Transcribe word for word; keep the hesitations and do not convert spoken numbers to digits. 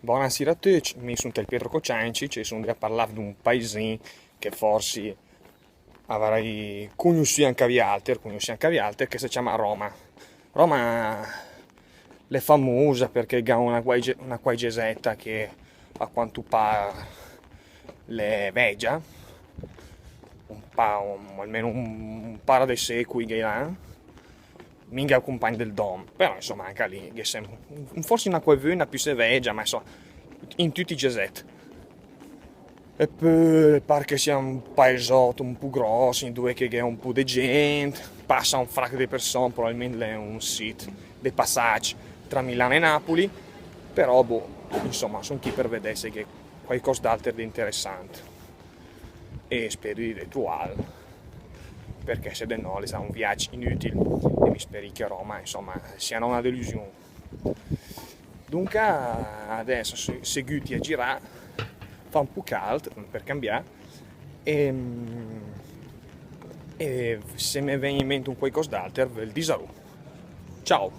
Bonasira a tücc, mi sun el Pietro Cociancich e sun dré a parlà d'un paesin che forsi avarì cugnussü anca vialter, cugnussü anca vialter, che se ciama Roma. Roma l'è famusa perché gh'ha una quai ge-, una quai geseta che a quantu par l'è vegia, un pa-, un, almeno un, un para de secui che l'ha, minga el cumpagn del Dom, però insoma anca lì, che sem-, forsi una quaivüna püssé vegia, ma insoma, in tücc i geset. E pö par che sia un paesot un pu gross, induè che gh'è un pu de gent, passa un fracch de person, probabilment l'è un sit de passagg tra Milan e Napoli, però boh, insoma, sun chì per vedè se gh'è quaicoss d'alter de interessant. E speri de truvàl, perché se de no l'è un viagg inütil e mi speri che Roma, insoma, sia no una delüsiun. Dunca, adess se-, seguti a girà, fa un pu cald, per cambià, e, e se me vegn in ment un quaicoss d'alter, ve l disarù. Ciao!